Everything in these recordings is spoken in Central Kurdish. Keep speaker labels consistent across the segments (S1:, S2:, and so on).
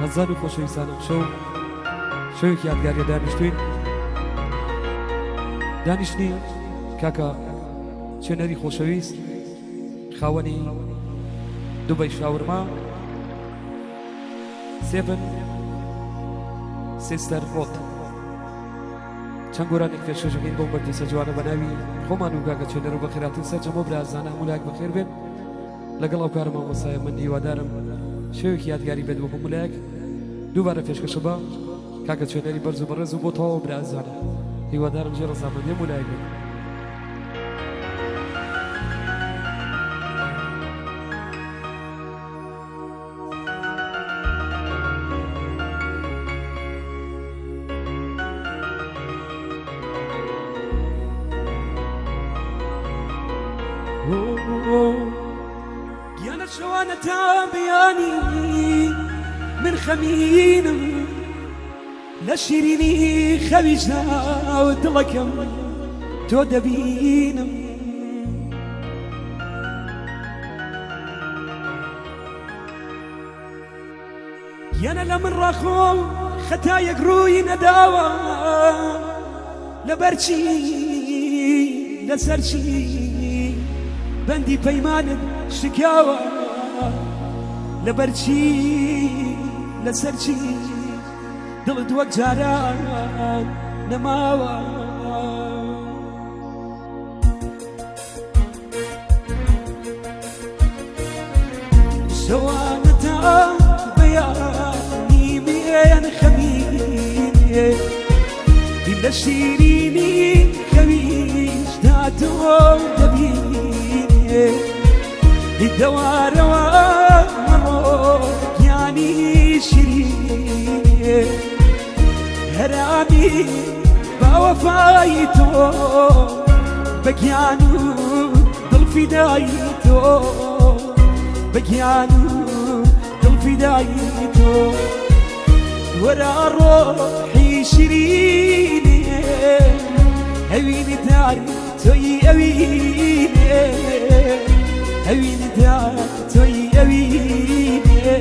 S1: ئازیزان و خۆشەویستانم شەو شەوێکی یادگاریە دانیشتوین دانیشتنی کاکە چێنەری خۆشەویست خاوەنی دوبەی شاورما Seven Sister Road چەند گۆرانێک پێشکەشەکەین بۆ مەجلیسە جوانە بە ناوی خۆمان و کاکە چێنەر و بەخێراتن سەرجەمە برازانە هەموو لایەک بەخێر بێن لەگەڵ ئەو کارە مامۆستایە من هیوادارم شەوێکی یادگاری بێت بۆ هەموو لایەک دووبارە پێشکەشە بە کاکە چێنەری بەرز و بەڕێز و بۆ تەواو برازانە هیوادارم جێ ڕەزامەندی هەموو لایەک بێت.
S2: گیانە شەوانە تا بەیانی من خەمینم لە شیرینی خەویشدا و دڵەکەم تۆ دەبینم. گیانە لە من ڕاخۆ خەتایەک ڕووی نەداوە لەبەرچی لەسەر چی بەندی پەیمانت شکاوە لەبەرچی لەسەر چی دڵت وەک جاران نەماوە. شەوانە تا بەیانی مێن خەمینێ لە شیرینی خەویشدا تۆ دەبینێ دەوارەوە مەڕۆ گیانی شیرینێ هەرامی باوەفای تۆ بە گیان و دڵ فیدای تۆ بە گیان و دڵ فیدای تۆ وەرا ڕۆحی شیرینێ ئەوینی دار تۆی ئەوینێ ئەوینی دار تۆی ئەوینێ.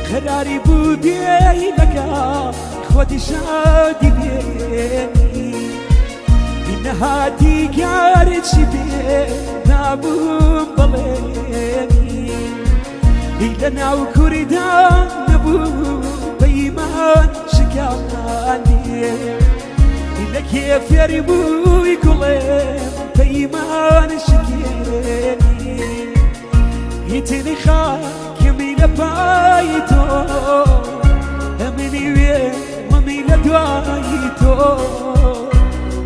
S2: قەراری بوو بێی لەگە خۆتی شادی بێنی نەهاتی گارێکی بێ نابووم بەڵێنی لە ناو کوریدا نەبوو پەیمان شکاندی لە کێ فێری بووی گوڵێم پەیمان شکێنی هیتنی خاکمی لە پای تۆ ئەمنی وێ مەمی لە دوای تۆ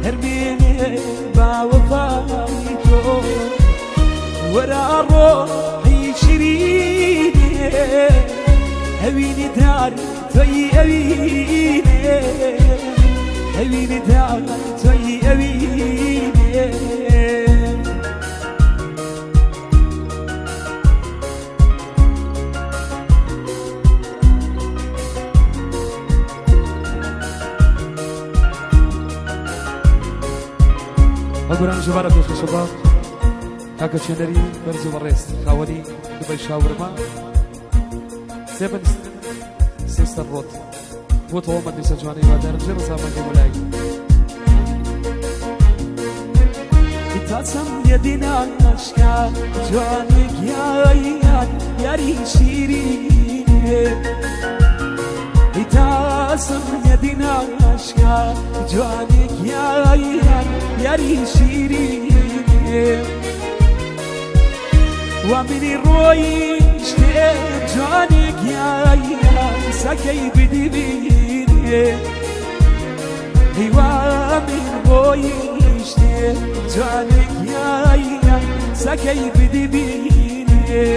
S2: هەرمێنێ باوەفای تۆ وەرا ڕۆحی شیرینێ ئەوینی دار تۆی ئەوینێ ئەوینی دار تۆی ئەوینێ.
S1: هەگوران ژمارە پێشکەشە بە کاکە چێنەری بەرز و بەڕێز خاوەنی دوبەی شاورما Seven Sister Road بۆ تەواو مەجلیسە جوانەی هیوادارم جێ ڕەزامەندی مولای.
S2: تاسم لێ دیناشکا جوانی گیاییان یاری شیرینێ تاسم لێ دیناشکا جوانی گیاییان یاری شیرینێ وا منی ڕۆیشتێ جوانی گیاییان سەکەی بدیبینێ. هیوا من ڕۆیشتێ جوانێک یایە سەکەی بدی بینێ.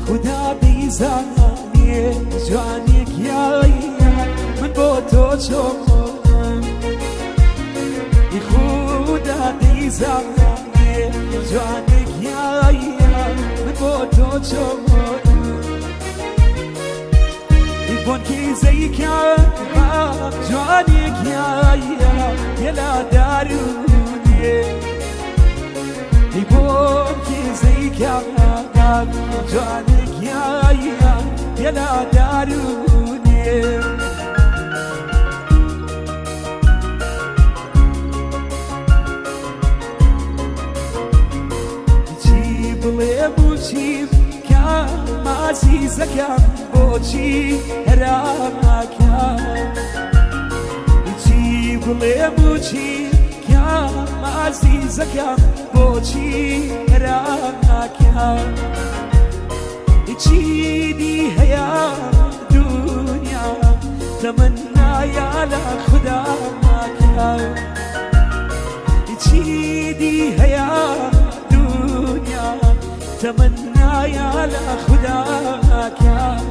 S2: خودا دەیزانێ جوانێک یایە من بۆ تۆ چۆنم، خودا دەیزانێ جوانێک یایە من بۆ تۆ چۆنم. بۆنکی زەیکە جوانێک یایە یەلا دارونێ، بۆنکی زەیکە جوانێک یایە یەلا دارونێ. چی بڵێ بۆچی کام عەزیزەکەم بۆچی هەراماکەم، چی بڵێ بۆچی کام عەزیزەکەم بۆچی هەراماکەم، چی دی هەیە دنیا تەمەنایا لە خوددا ماکەم، چی دی هەیە دنیا تەمەنایا لە خوددا ماکەم.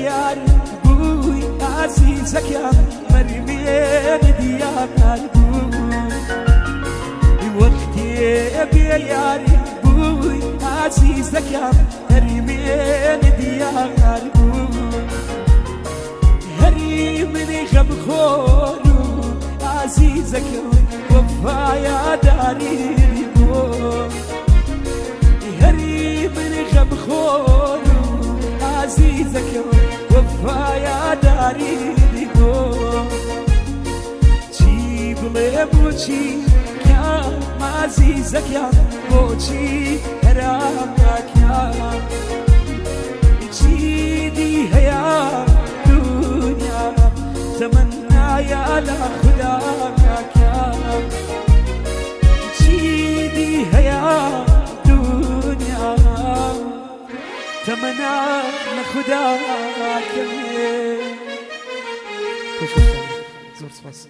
S2: یار بووی عەزیزەکەم مەرمێن دیار بوو، وەختێ بێ یار بووی عەزیزەکەم هەرمێن دیار بوو، هەری منی غەمخۆر و عەزیزەکەم وەفایا داری بوو، هەری منی غەمخۆر و عەزیزەکەم وەفایا داری بوو. چی بڵێ بۆچی کام عەزیزەکەم بۆچی هەراماکەم، چی دی هەیە دنیا تەمەنایا لە خوددا ماکەم، چی دی هەیە دنیا تەمەنا لە خوددا کەم.
S1: پێشکەشتان زۆر سپاس.